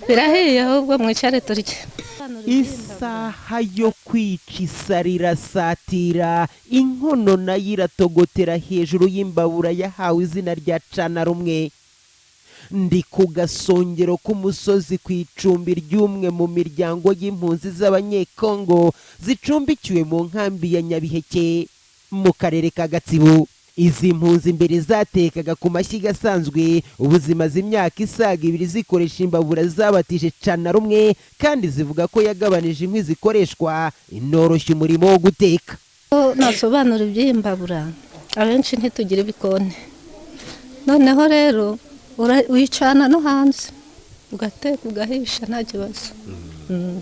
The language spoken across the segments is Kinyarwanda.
Birahiye, ahubwo mwicare turye. Isaha yo kwica isari irasatira, inkono nayo iratogotera hejuru y'imbabura yahawe izina rya cana rumwe. Ndi ku gasongero k'umusozi ku icumbi ry'umwe mu miryango y'impunzi z'Abanyekongo zicumbikiwe mu nkambi ya Nyabiheke mu karere ka Gatsibo. Izi mpunzi mbere zatekaga ku mashyiga asanzwe, ubu zimaze imyaka isaga 2 zikoresha imbabura zabatije cana rumwe, kandi zivuga ko yagabanije inkwi zikoreshwa, inoroshya umurimo wo guteka. Nasobanura iby'iyi mbabura, abenshi ntitugira ibikoni. Noneho rero wicana no hanze, ugateka, ugahisha, nta kibazo.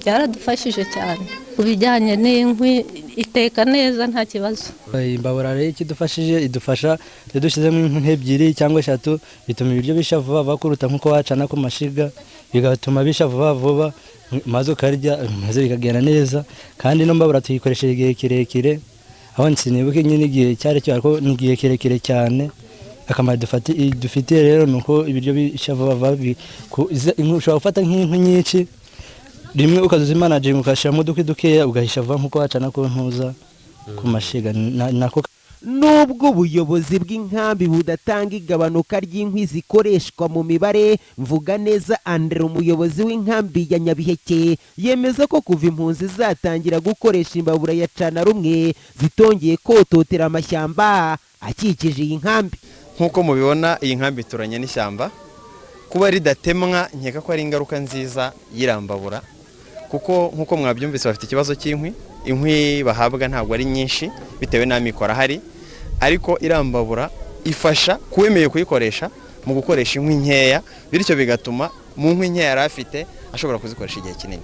Byaradufashije cyane ku bijyanye n'inkwi, iteka neza nta kibazo. Iyi mbabura rero icyo idufashije, idufasha iyo dushyizemo inkwi nk'ebyiri cyangwa eshatu, bituma ibiryo bishya vuba vuba kuruta nk'uko wacana ku mashiga, bigatuma bishya vuba vuba maze ukarya, maze bikagenda neza. Kandi ino mbabura tuyikoresheje igihe kirekire, aho sinibuke nyine igihe cyari cyo, ariko ni igihe kirekire cyane. Akamaro dufitiye rero ni uko ibiryo bishya vuba vuba. Inkwi ushobora gufata nk'inkwi nyinshi rimwe, ukazimanaginga, ugashyiramo udukwi dukeya, ugahisha vuba nk'uko wacana ku ntuza, ku mashiga nako. Nubwo ubuyobozi bw'inkambi budatanga igabanuka ry'inkwi zikoreshwa mu mibare, mvuga neza Andre, umuyobozi w'inkambi ya Nyabiheke, yemeza ko kuva impunzi zatangira gukoresha imbabura ya cana rumwe zitongeye kototera amashyamba akikije iyi nkambi. Nk'uko mubibona, iyi nkambi ituranye n'ishyamba. Kuba ridatemwa, nkeka ko ari ingaruka nziza y'irambabura, kuko nk'uko mwabyumvise bafite ikibazo cy'inkwi. Inkwi bahabwa ntabwo ari nyinshi bitewe n'amikoro ahari, ariko irambabura ifasha kuwemeye kuyikoresha mu gukoresha inkwi nkeya, bityo bigatuma mu nkwi nkeya yari afite ashobora kuzikoresha igihe kinini.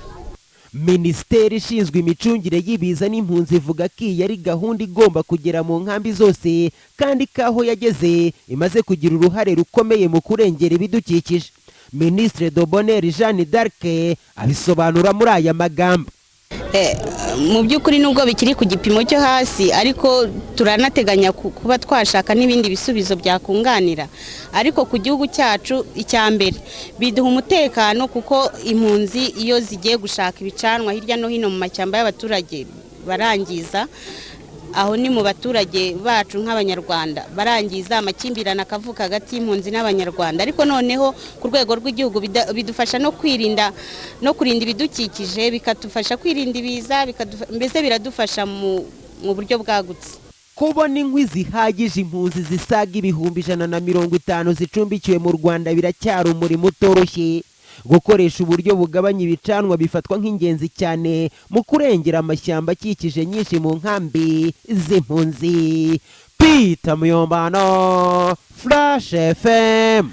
Minisiteri ishinzwe imicungire y'ibiza n'impunzi ivuga ko iyi ari gahunda igomba kugera mu nkambi zose, kandi ko aho yageze imaze kugira uruhare rukomeye mu kurengera ibidukikije. Minisitiri Debonheur Jeanne d'Arc abisobanura muri aya magambo: Mu by'ukuri, nubwo bikiri ku gipimo cyo hasi, ariko turanateganya kuba twashaka n'ibindi bisubizo byakunganira. Ariko ku gihugu cyacu, icya mbere biduha umutekano, kuko impunzi iyo zigiye gushaka ibicanwa hirya no hino mu mashyamba y'abaturage barangiza. Aho ni mu baturage bacu nk'Abanyarwanda barangiza, amakimbirane akavuka hagati y'impunzi n'Abanyarwanda. Ariko noneho ku rwego rw'igihugu bidufasha no kwirinda no kurinda ibidukikije, bikadufasha kwirinda ibiza, mbese biradufasha mu buryo bwagutse. Kubona inkwi zihagije impunzi zisaga 150,000 zicumbikiwe mu Rwanda biracyari umurimo utoroshye. Gukoresha uburyo bugabanya ibicanwa bifatwa nk'ingenzi cyane mu kurengera amashyamba akikije nyinshi mu nkambi z'impunzi. Peter Muyombano, Flash FM.